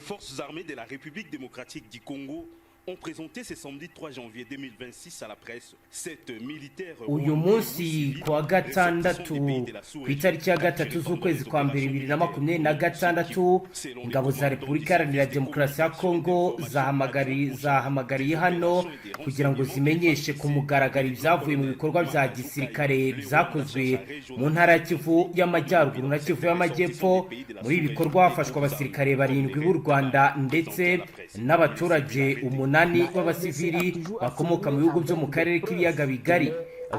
Forces armées de la République démocratique du Congo ont présenté ce samedi 3 janvier 2026 à la presse sept militaires. Uyu munsi ku wa gatandatu, ku itariki ya 3 z'ukwezi kwa mbere 2026, ingabo za Repubulika Iharanira Demokarasi ya Kongo zahamagariye hano kugira ngo zimenyeshe ku mugaragaro ibyavuye mu bikorwa bya gisirikare byakozwe mu ntara ya Kivu y'Amajyaruguru na Kivu y'Amajyepfo. Muri ibi bikorwa hafashwe abasirikare barindwi b'u Rwanda ndetse n'abaturage 8 b'abasivili bakomoka mu bihugu byo mu karere k'Ibiyaga Bigari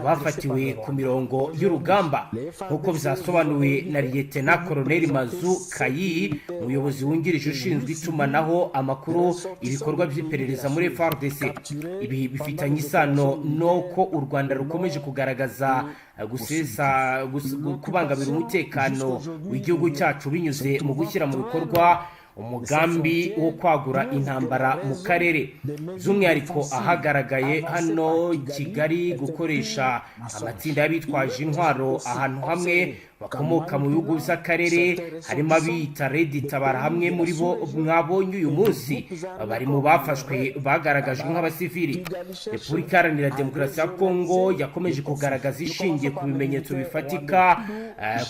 bafatiwe ku mirongo y'urugamba, nk'uko byasobanuwe na Liyetena Koroneli Mazu Kayi, umuyobozi wungirije ushinzwe itumanaho, amakuru, ibikorwa by'iperereza muri FARDC. Ibi bifitanye isano n'uko u Rwanda rukomeje kugaragaza gusesa kubangamira umutekano w'igihugu cyacu binyuze mu gushyira mu bikorwa umugambi wo kwagura intambara mu karere, by'umwihariko ahagaragaye hano Kigali gukoresha amatsinda y'abitwaje intwaro ahantu hamwe bakomoka mu bihugu by'akarere, harimo abiyita RED Tabara. Hamwe muri bo mwabonye uyu munsi bari mu bafashwe bagaragajwe nk'abasivili. Repubulika Iharanira Demokarasi ya Kongo yakomeje kugaragaza, ishingiye ku bimenyetso bifatika,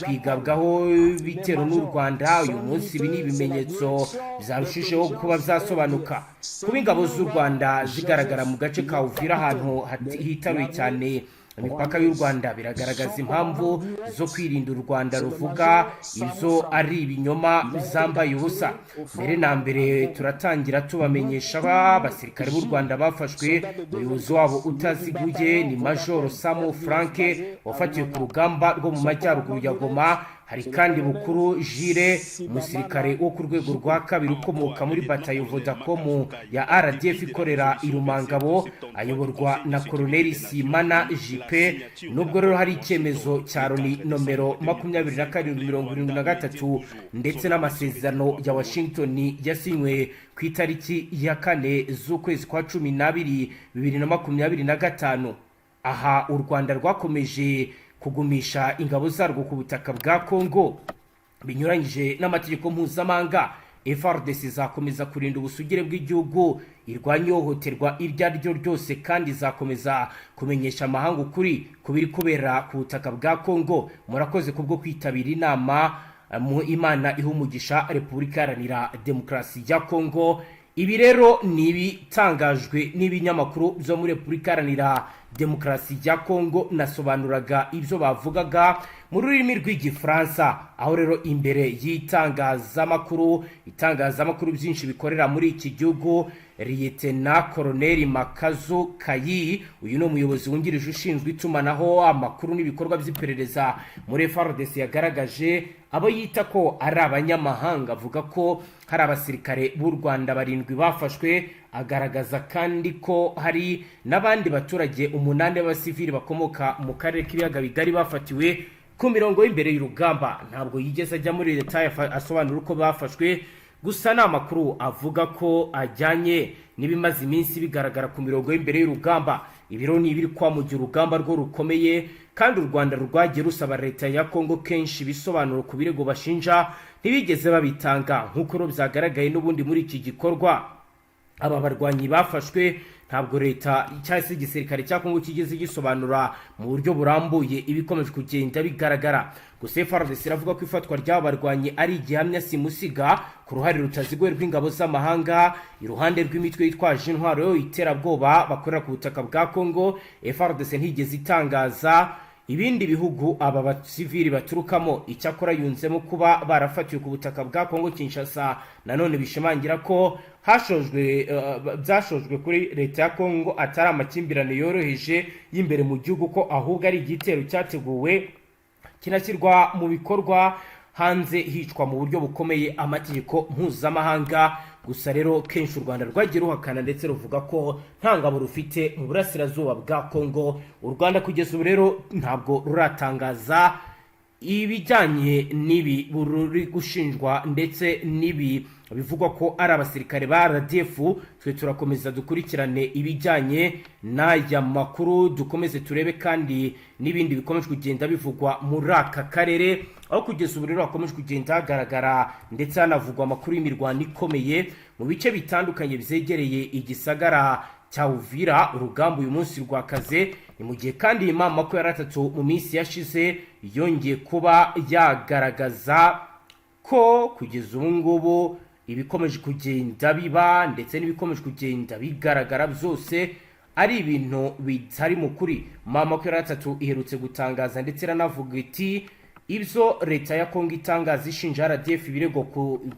kwigabwaho ibitero n'u Rwanda. Uyu munsi ibi ni ibimenyetso byarushijeho kuba byasobanuka. Kuba ingabo z'u Rwanda zigaragara mu gace ka Uvira, ahantu hitaruye cyane imipaka y'u Rwanda, biragaragaza impamvu zo kwirinda u Rwanda ruvuga ibyo ari ibinyoma zambaye ubusa. Mbere na mbere turatangira tubamenyesha ba basirikare b'u Rwanda bafashwe. Umuyobozi wabo utaziguye ni Majoro Samu Frank, wafatiwe ku rugamba rwo mu majyaruguru ya Goma. Hari kandi Bukuru Jire, umusirikare wo ku rwego rwa kabiri ukomoka muri batayo Vodacom ya RDF ikorera i Rumangabo, ayoborwa na Koroneli Simana Jipe. Nubwo rero hari icyemezo cya Loni nomero 2773 ndetse n'amasezerano ya Washington yasinywe ku itariki ya 4 z'ukwezi kwa 12 2025, aha u Rwanda rwakomeje kugumisha ingabo zarwo ku butaka bwa Congo binyuranyije n'amategeko mpuzamahanga. FARDC izakomeza kurinda ubusugire bw'igihugu, irwanya ihohoterwa iryo ari ryo ryose, kandi izakomeza kumenyesha amahanga ukuri ku biri kubera ku butaka bwa Congo. Murakoze kubwo kwitabira inama. Mu Imana iha umugisha Repubulika Iharanira Demokarasi ya Congo. Ibi rero ni ibitangajwe n'ibinyamakuru byo muri Repubulika Iharanira Demokarasi ya Kongo. Nasobanuraga ibyo bavugaga mu rurimi rw'Igifaransa, aho rero imbere y'itangazamakuru, itangazamakuru byinshi bikorera muri iki gihugu, Liyetena Koroneli Makazu Kayi, uyu ni umuyobozi wungirije ushinzwe itumanaho, amakuru n'ibikorwa by'iperereza muri FARDC, yagaragaje abo yita ko ari abanyamahanga, avuga ko hari abasirikare b'u Rwanda barindwi bafashwe, agaragaza kandi ko hari n'abandi baturage 8 b'abasivili bakomoka mu karere k'Ibiyaga Bigari bafatiwe ku mirongo y'imbere y'urugamba. Ntabwo yigeze ajya muri leta asobanura uko bafashwe, gusa ni amakuru avuga ko ajyanye n'ibimaze iminsi bigaragara ku mirongo y'imbere y'urugamba. Ibiro ni ibiri kwa mu gihe urugamba rwo rukomeye, kandi u Rwanda rwagiye rusaba leta ya Kongo kenshi ibisobanuro ku birego bashinja, ntibigeze babitanga. Nk'uko rero byagaragaye n'ubundi muri iki gikorwa, aba barwanyi bafashwe, ntabwo leta cyangwa se igisirikare cya Kongo kigeze gisobanura mu buryo burambuye ibikomeje kugenda bigaragara. Gusa FARDC iravuga ko ifatwa ry'aba barwanyi ari igihamya simusiga ku ruhare rutaziguye rw'ingabo z'amahanga iruhande rw'imitwe yitwaje intwaro iterabwoba bakorera ku butaka bwa Kongo. FARDC ntigeze itangaza ibindi bihugu aba basivili baturukamo. Icyakora yunzemo kuba barafatiwe ku butaka bwa Kongo Kinshasa nanone bishimangira ko hashojwe byashojwe kuri leta ya Kongo atari amakimbirane yoroheje y'imbere mu gihugu, ko ahubwo ari igitero cyateguwe kinashyirwa mu bikorwa hanze, hicwa mu buryo bukomeye amategeko mpuzamahanga. Gusa rero kenshi u Rwanda rwagiye ruhakana ndetse ruvuga ko nta ngabo rufite mu burasirazuba bwa Kongo. U Rwanda kugeza ubu rero ntabwo ruratangaza. Ibijyanye n'ibi ruri gushinjwa ndetse n'ibi bivugwa ko ari abasirikare ba RDF, twe turakomeza dukurikirane ibijyanye n'aya makuru, dukomeze turebe kandi n'ibindi bikomeje kugenda bivugwa muri aka karere, aho kugeza ubu rero hakomeje kugenda hagaragara ndetse hanavugwa amakuru y'imirwano ikomeye mu bice bitandukanye byegereye igisagara cya Uvira. Urugamba uyu munsi rwakaze. Ni mu gihe kandi M 23 mu minsi yashize yongeye kuba yagaragaza ko kugeza ubu ngubu ibikomeje kugenda biba ndetse n'ibikomeje kugenda bigaragara byose ari ibintu bitari mu kuri. M 23 iherutse gutangaza ndetse iranavuga iti ibyo leta ya Kongo itangaza ishinja RDF ibirego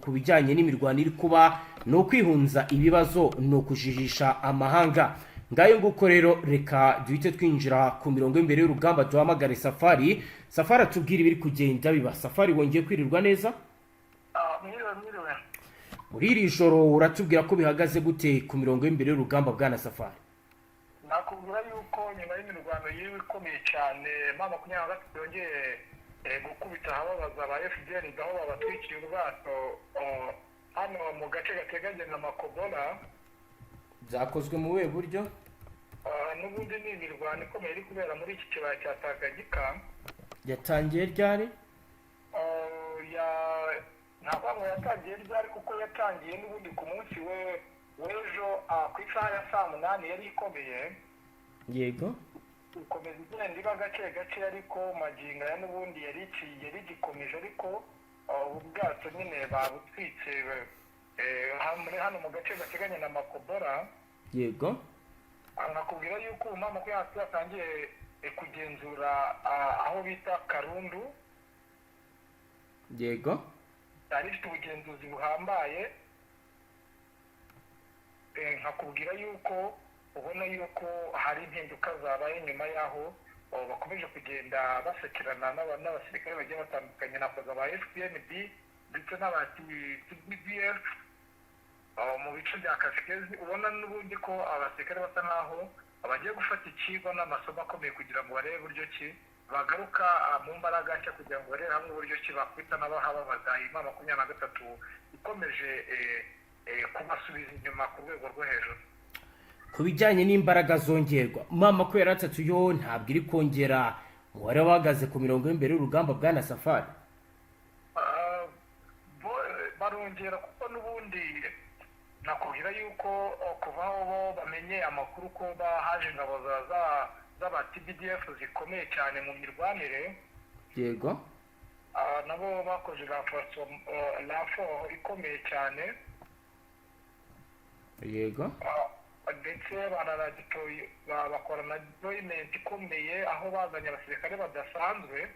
ku bijyanye n'imirwano iri kuba ni ukwihunza ibibazo, ni ukujijisha amahanga. Ngayo nguko rero, reka duhite twinjira ku mirongo y'imbere y'urugamba, duhamagare Safari. Safari atubwira ibiri kugenda biba. Safari, wongeye kwirirwa neza. Mwiriwe, mwiriwe. Muri iri joro uratubwira ko bihagaze gute ku mirongo y'imbere y'urugamba, bwana Safari? Nakubwira yuko nyuma y'imirwano yiwe ikomeye cyane, M 23 yongeye gukubita ahababaza ba FDL, aho babatwikiye ubwato hano mu gace gateganye na Makobola. Byakozwe mu buhe buryo? N'ubundi ni imirwano ikomeye iri kubera muri iki kibaya cya Tanganyika. Yatangiye ryari? Ntabwo ngo yatangiye ryari, kuko yatangiye n'ubundi ku munsi we w'ejo ku isaha ya saa 8 yari ikomeye. Ikomeza igenda iba gake gake, ariko magingo aya n'ubundi yari yari igikomeje, ariko ubu bwato nyine babutwitse muri hano mu gace gateganye na Makobola. Nakubwira yuko ubu M 23 yatangiye kugenzura aho bita Karundu. Yari ifite ubugenzuzi buhambaye. Nkakubwira yuko ubona yuko hari impinduka zabaye nyuma y'aho bakomeje kugenda basakirana n'abasirikare bagiye batandukanye, nakoza ba FPNB ndetse n'aba TBDF mu bice bya Kasikezi. Ubona n'ubundi ko abasirikare basa nk'aho bagiye gufata ikigo n'amasomo akomeye kugira ngo barebe uburyo ki bagaruka mu mbaraga nshya, kugira ngo barebe hamwe uburyo ki bakwita n'abahababaza iyi M 23 ikomeje kubasubiza inyuma ku rwego rwo hejuru. Ku bijyanye n'imbaraga zongerwa, M 23 yo ntabwo iri kongera umubare w'abahagaze ku mirongo y'imbere y'urugamba, bwana Safari? Barongera, kuko n'ubundi nakubwira yuko kuva aho bo bamenye amakuru ko haje ingabo z'aba TBDF zikomeye cyane mu mirwanire, nabo bakoze renfort ikomeye cyane. Ndetse bakora na deployment ikomeye, aho bazanye abasirikare badasanzwe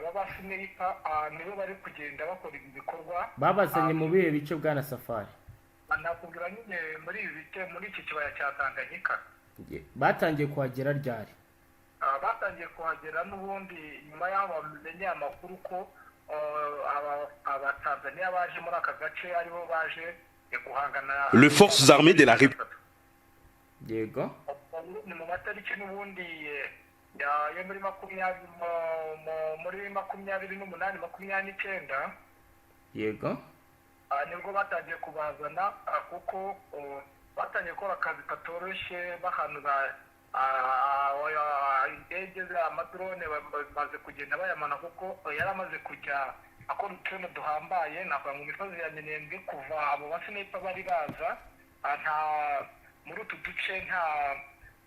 b'abasniper, nibo bari kugenda bakora ibi bikorwa. Babazanye mu bihe bice, bwana Safari? Nakubwira nyine muri ibi bice, muri iki kibaya cya Tanganyika. Batangiye kuhagera ryari? Batangiye kuhagera n'ubundi nyuma y'aho bamenye amakuru ko Abatanzaniya baje muri aka gace, aribo baje guhangana. Les forces armées de la République Ni mu matariki n'ubundi yo muri 20, muri 28, 29. Nibwo batangiye kubazana, kuko batangiye gukora akazi katoroshye bahanura indege, amadrone bamaze kugenda bayamana, kuko yari amaze kujya akora utuno duhambaye. Navuga mu misozi ya Minembwe, kuva abo basniper bari baza, nta muri utu duce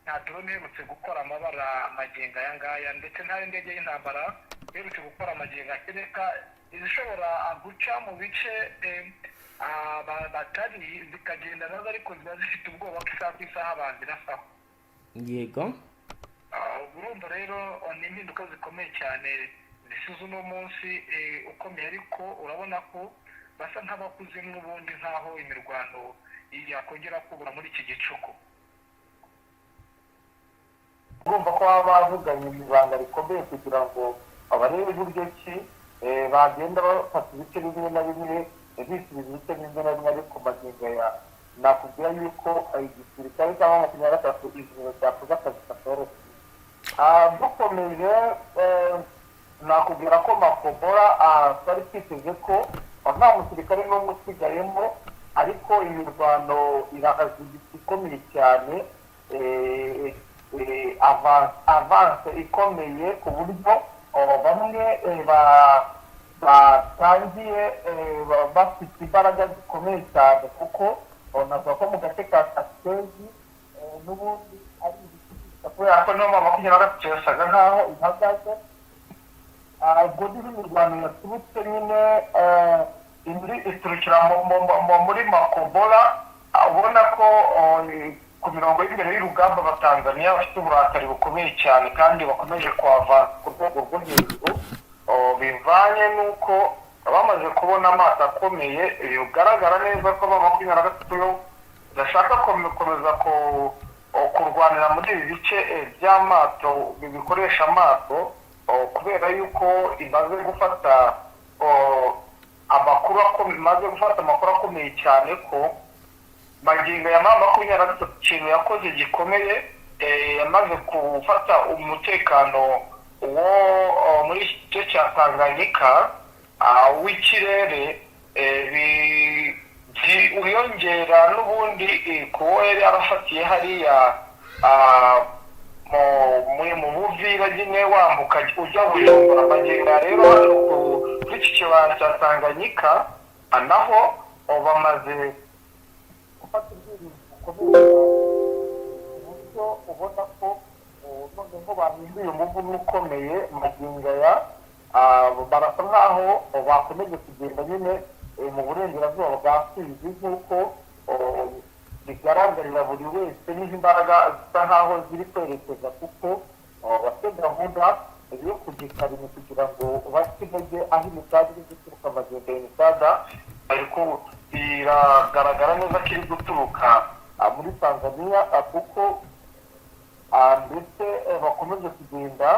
nta drone iherutse gukora amabara magingo aya ngaya, ndetse nta n'indege y'intambara iherutse gukora amagingo, kereka izishobora guca mu bice batari zikagenda nazo, ariko ziba zifite ubwoba ko isaha ku isaha bazirasaho. Urumva rero ni impinduka zikomeye cyane zisize uno munsi ukomeye, ariko urabona ko basa nk'abakuze n'ubundi, nk'aho imirwano yakongera kubura muri iki gicuku. Urumva ko baba bavuganye ibanga rikomeye kugira ngo barebe uburyo ki bagenda bafata ibice bimwe na bimwe, bisubiza ibice bimwe na bimwe. Ariko magingo aya nakubwira yuko igisirikare cyangwa 23 ijoro cyakoze akazi katoroshye. Dukomeje. Nakubwira ko Makobora twari twiteze ko nta musirikare n'umwe usigayemo, ariko imirwano irahagaze ikomeye cyane, avance ikomeye ku buryo bamwe batangiye bafite imbaraga zikomeye cyane, kuko navuga ko mu gace ka Kasitezi n'ubundi ari ibiti, kubera ko niyo 23 yasaga nkaho ihagaze. Ubwo niho imirwano yaturutse nyine, indi iturukira muri Makobora. Ubona ko ku mirongo y'imbere y'urugamba Abatanzaniya bafite uburakari bukomeye cyane kandi bakomeje kuhava ku rwego rwo hejuru, bivanye n'uko bamaze kubona amato akomeye. Bigaragara neza ko 23 yo bashaka gukomeza kurwanira muri ibi bice by'amato bikoresha amato, kubera yuko imaze gufata amakuru akomeye cyane ko magingo ya 23 ikintu yakoze gikomeye, yamaze gufata umutekano wo muri iki gice cya Tanganyika w'ikirere, wiyongera n'ubundi kuwo yari yarafatiye hariya mu Buvira nyine, wambuka ujya Bujumbura. Magingo rero hano kuri iki kibaya cya Tanganyika naho bamaze gufata ubwirinzi bukomeye cyane, ku buryo ubona ko noneho bahinduye umuvuno ukomeye. Magingo aya barasa nkaho bakomeje kugenda nyine mu burengerazuba bwa Fizi, nk'uko bigaragarira buri wese n'izo imbaraga zisa nkaho ziri kwerekeza, kuko bafite gahunda yo kugikarima kugira ngo bace intege aho imisada iri guturuka. Magingo imisada ariko biragaragara neza ko iri guturuka muri Tanzania, kuko ndetse bakomeje kugenda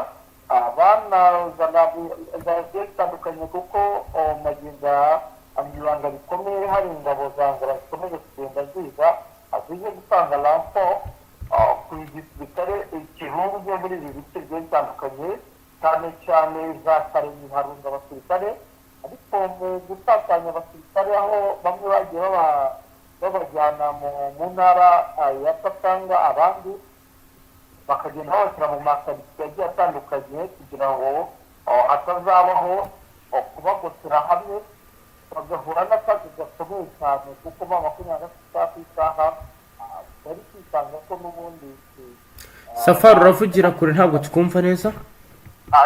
banazana zigiye zitandukanye, kuko magingo mu ibanga rikomeye hari ingabo za Angola zikomeje kugenda ziza zije gutanga renfort ku gisirikare kirunze muri ibi bice bigiye bitandukanye, cyane cyane za Kalemie harunze abasirikare. Ariko mu gutatanya abasirikare, aho bamwe bagiye babajyana mu ntara ya Katanga, abandi bakagenda babashyira mu makaritsiye agiye atandukanye kugira ngo hatazabaho kubagotera hamwe bagahura n'akazi gakomeye cyane, kuko 23 ku isaha bari kwisanga ko n'ubundi Safari, uravugira kure, ntabwo twumva neza.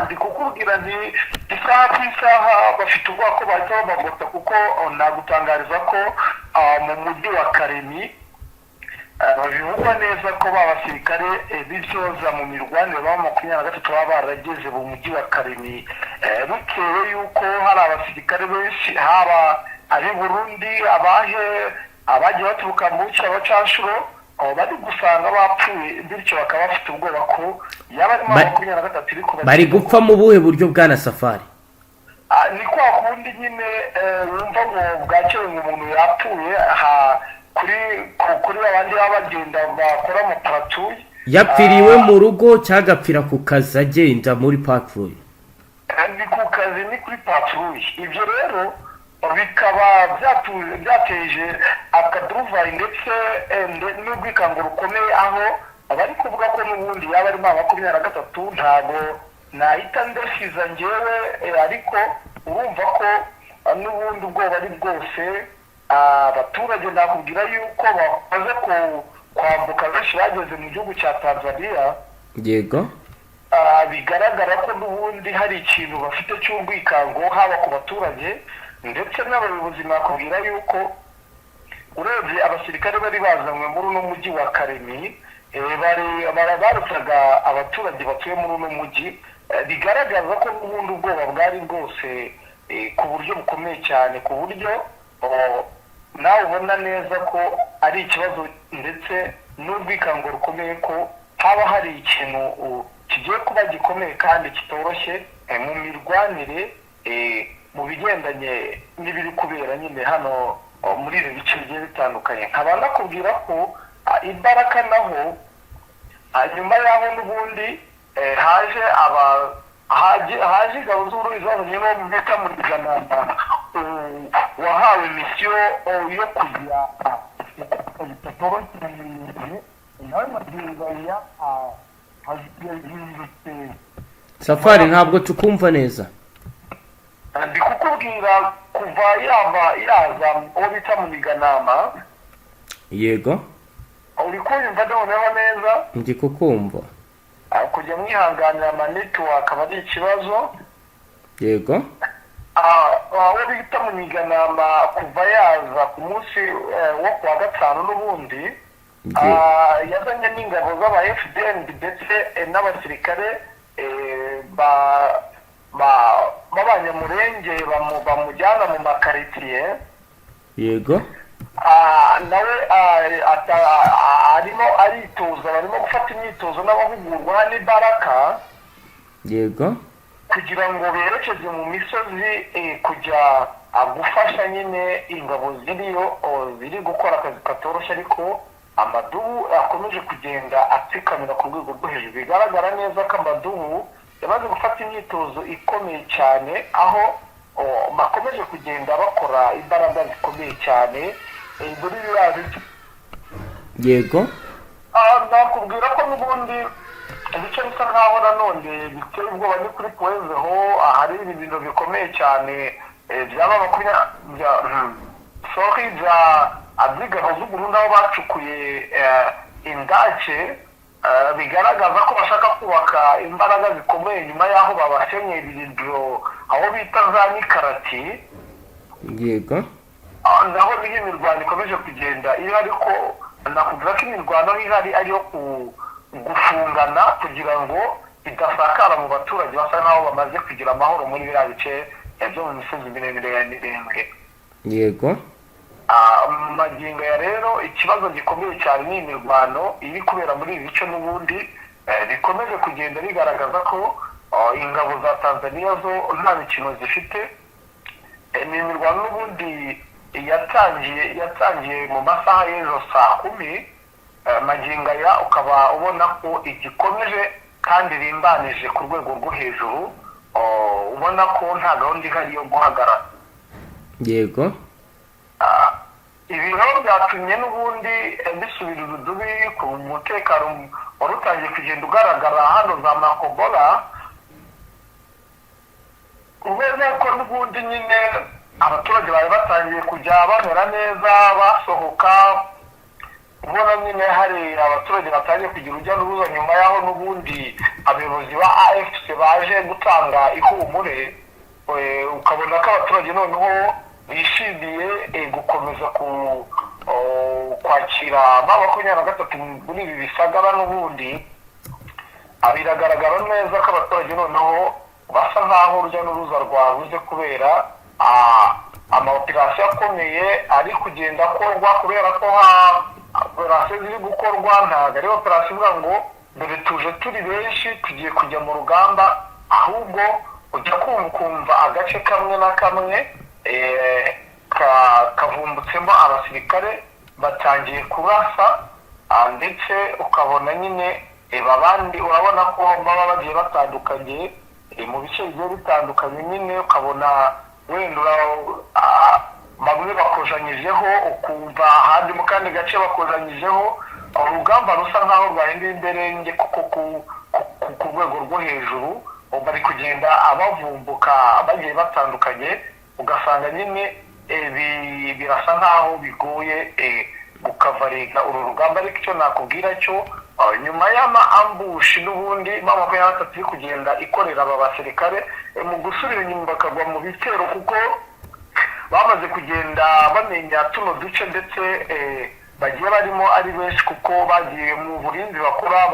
Ndi kukubwira nti isaha ku isaha bafite ubwoba ko bahita babagota, kuko nagutangariza ko mu mujyi wa Kalemie bivugwa neza ko ba basirikare b'intyoza mu mirwanire ba 23 baba barageze mu mujyi wa Kalemie, bitewe yuko hari abasirikare benshi, haba ab'i Burundi, abahe, abagiye baturuka mu bice, abacanshuro bari gusanga bapfuye, bityo bakaba bafite ubwoba ko yaba arimo 23 iri Bari kubageraho. gupfa mu buhe buryo, bwana Safari? Ni kwa kundi nyine wumva ngo bwakeye ngo umuntu yapfuye aha kuri babandi baba bagenda bakora mu patrouille. Yapfiriwe mu rugo cyangwa agapfira ku kazi agenda muri patrouille? Ni ku kazi, ni kuri patrouille. Ibyo rero bikaba byateje akaduruvayi ndetse n'urwikango rukomeye, aho abari kuvuga ko n'ubundi yaba ari 23. Ntabwo nahita ndasiza ngewe, ariko urumva ko n'ubundi ubwoba ari bwose. Abaturage nakubwira yuko bamaze kwambuka, benshi bageze mu gihugu cya Tanzania. Bigaragara ko n'ubundi hari ikintu bafite cy'urwikango, haba ku baturage ndetse n'abayobozi. Nakubwira yuko urebye abasirikare bari bazanywe muri uno mujyi wa Kalemie, bari barutaga abaturage batuye muri uno mujyi, bigaragaza ko n'ubundi ubwoba bwari bwose ku buryo bukomeye cyane, ku buryo nawe ubona neza ko ari ikibazo ndetse n'urwikango rukomeye ko haba hari ikintu kigiye kuba gikomeye kandi kitoroshye mu mirwanire, mu bigendanye n'ibiri kubera nyine hano muri ibi bice bigiye bitandukanye. Nkaba nakubwira ko imbaraga naho nyuma y'aho n'ubundi haje Haje ingabo z'Uburundi zazanye n'uwo bita Munigananda, wahawe misiyo yo kujya bitoroshye, nawe magingo aya yahindutse. Safari, ntabwo tukumva neza. Ndi kukubwira, kuva yava yaza uwo bita Muniganama. Yego. Uri kunyumva noneho neza? Ndi kukumva. Kujya mwihanganira, ama network aba ari ikibazo. Yego. Uwo bita Muniganama kuva yaza ku munsi wo kuwa gatanu n'ubundi, yazanye n'ingabo z'aba FDN ndetse n'abasirikare b'Abanyamurenge bamujyana mu makaritsiye. Yego. Nawe arimo aritoza, barimo gufata imyitozo n'abahugurwa hano i Baraka kugira ngo berekeze mu misozi kujya gufasha nyine ingabo ziriyo, ziri gukora akazi katoroshye, ariko amadubu akomeje kugenda atsikamira ku rwego rwo hejuru. Bigaragara neza ko amadubu yamaze gufata imyitozo ikomeye cyane, aho bakomeje kugenda bakora imbaraga zikomeye cyane muri biriya bice. Nakubwira ko n'ubundi ibice bisa nkaho nanone biteye ubwoba ni kuri Puwezeho, ahari ibintu bikomeye cyane byaba makumyabiri bya sorry, bya by'ingabo z'Uburundi, aho bacukuye indake, bigaragaza ko bashaka kubaka imbaraga zikomeye nyuma y'aho babasenyeye ibirindiro aho bita za Nikarati. Naho niho imirwano ikomeje kugenda iyo, ariko nakubwira ko imirwano ihari ari iyo gufungana kugira ngo idasakara mu baturage basa n'aho bamaze kugira amahoro muri biriya bice byo mu misozi miremire ya Mirembwe. Mu magingo ya rero, ikibazo gikomeye cyane ni imirwano iri kubera muri ibi bice n'ubundi, bikomeje kugenda bigaragaza ko ingabo za Tanzania zo nta mikino zifite. Ni imirwano n'ubundi yatangiye mu masaha y'ejo saa 10, magingo aya ukaba ubona ko igikomeje kandi rimbanije ku rwego rwo hejuru, ubona ko nta gahunda ihari yo guhagarara. Ibi rero byatumye n'ubundi bisubira urudubi ku mutekano wari utangiye kugenda ugaragara hano za Makobola, kubera ko n'ubundi nyine abaturage bari batangiye kujya bamera neza, basohoka, ubona nyine hari abaturage batangiye kugira urujya n'uruza nyuma y'aho n'ubundi abayobozi ba AFC baje gutanga ihumure, ukabona ko abaturage noneho bishimiye gukomeza kwakira M23 muri ibi bisagara n'ubundi. Biragaragara neza ko abaturage noneho basa nk'aho urujya n'uruza rwabuze kubera ama operasiyo akomeye ari kugenda akorwa, kubera ko operasiyo ziri gukorwa ntabwo ari operasiyo ivuga ngo dore tuje turi benshi, tugiye kujya mu rugamba, ahubwo ujya kumva ukumva agace kamwe na kamwe kavumbutsemo abasirikare, batangiye kurasa, ndetse ukabona nyine abandi urabona ko baba bagiye batandukanye mu bice bigiye bitandukanye nyine, ukabona wenda bamwe bakojanyijeho, ukumva ahandi mu kandi gace bakojanyijeho. Urugamba rusa nkaho rwahinduye imberenge kuko ku rwego rwo hejuru bari kugenda abavumbuka bagiye batandukanye, ugasanga nyine birasa nkaho bigoye gukavaringa uru rugamba. Ariko icyo nakubwira cyo, nyuma y'ama ambush n'ubundi M23 iri kugenda ikorera aba basirikare mu gusubira inyuma bakagwa mu bitero, kuko bamaze kugenda bamenya tuno duce ndetse bagiye barimo ari benshi, kuko bagiye mu burinzi bakora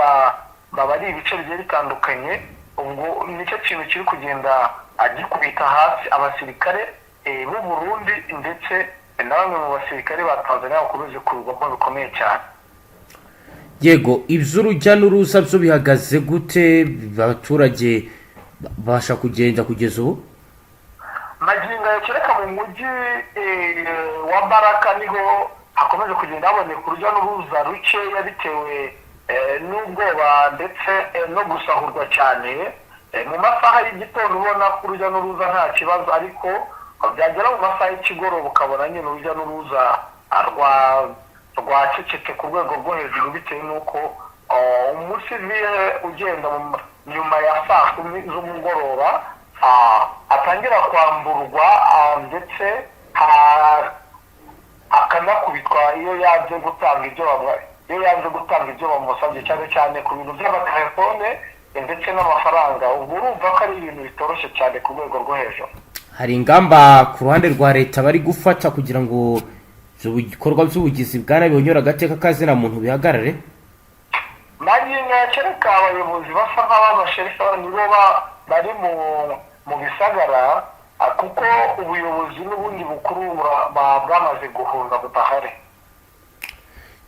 baba ari ibice bigiye bitandukanye. Ubwo nicyo kintu kiri kugenda gikubita hasi abasirikare b'u Burundi ndetse na bamwe mu basirikare ba Tanzania bakomeje kurugwamo bikomeye cyane. Yego, iby'urujya n'uruza byo bihagaze gute? Abaturage babasha kugenda kugeza ubu? Magingo aya, kereka mu mujyi wa Baraka niho hakomeje kugenda haboneka urujya n'uruza rukeya bitewe n'ubwoba ndetse no gusahurwa cyane. Mu masaha y'igitondo ubona ko urujya n'uruza nta kibazo, ariko byagera mu masaha y'ikigoroba ukabona nyine urujya n'uruza rwacecetse ku rwego rwo hejuru, bitewe n'uko umusivile ugenda nyuma ya saa 10 z'umugoroba atangira kwamburwa, ndetse akanakubitwa iyo yanze gutanga ibyo bamusabye, cyane cyane ku bintu by'amatelefone ndetse n'amafaranga. Ubwo urumva ko ari ibintu bitoroshye cyane ku rwego rwo hejuru. Hari ingamba ku ruhande rwa leta bari gufata kugira ngo ibyo bikorwa by'ubugizi bwa nabi bunyura agateka kazina muntu bihagarare? Magingo aya, kereka abayobozi basa nk'ab'abasherifu nibo bari mu bisagara, kuko ubuyobozi n'ubundi bukuru bwamaze guhunga, budahari.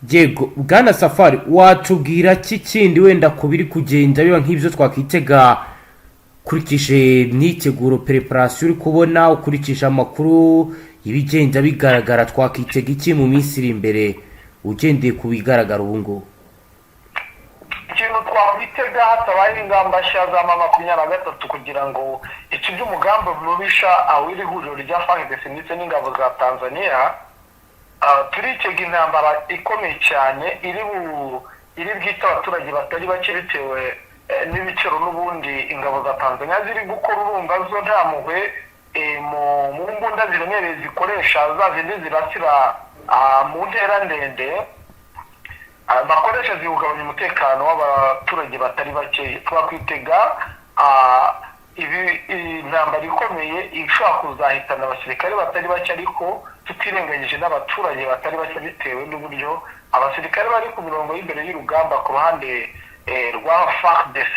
Yego, bwana Safari, watubwira ki kindi wenda ku biri kugenda biba nk'ibyo twakwitega, ukurikije imyiteguro, préparation uri kubona, ukurikije amakuru ibigenda bigaragara? Twakwitega iki mu minsi iri imbere ugendeye ku bigaragara ubu ngubu? Ikintu twakwitega, hatabaye ingamba nshya za M23 kugira ngo iki by'umugambi mubisha aw'iri huriro rya FARDC ndetse n'ingabo za Tanzania, turitega intambara ikomeye cyane iri bwite abaturage batari bake, bitewe n'ibiciro n'ubundi ingabo za Tanzania ziri gukora. Urumva zo nta mpuhwe mu mbunda ziremereye zikoresha, za zindi zirasira mu ntera ndende bakoresha, zihungabanya umutekano w'abaturage batari bake. Twakwitega ibi intambara ikomeye ishobora kuzahitana abasirikare batari bake, ariko tutirengagije n'abaturage batari bake, bitewe n'uburyo abasirikare bari ku mirongo y'imbere y'urugamba ku ruhande rwa FARDC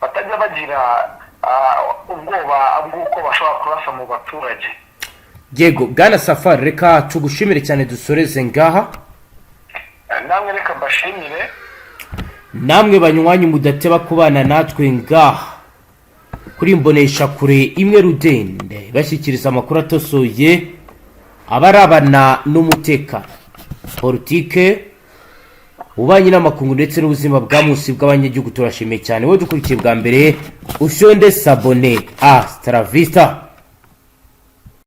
batajya bagira ubwoba bw'uko bashobora kurasa mu baturage. Yego, bwana Safari, reka tugushimire cyane, dusoreze ngaha. Namwe reka mbashimire. Namwe banywanyi mudateba kubana natwe ngaha kuri imbonesha kure imwe rudende, bashyikiriza amakuru atosoye abarabana n'umutekano, politike, ububanyi n'amakungu ndetse n'ubuzima bwa munsi bw'abanyagihugu. Turashimiye cyane wowe dukurikiye bwa mbere, usyonde s'abonner. Hasta la vista.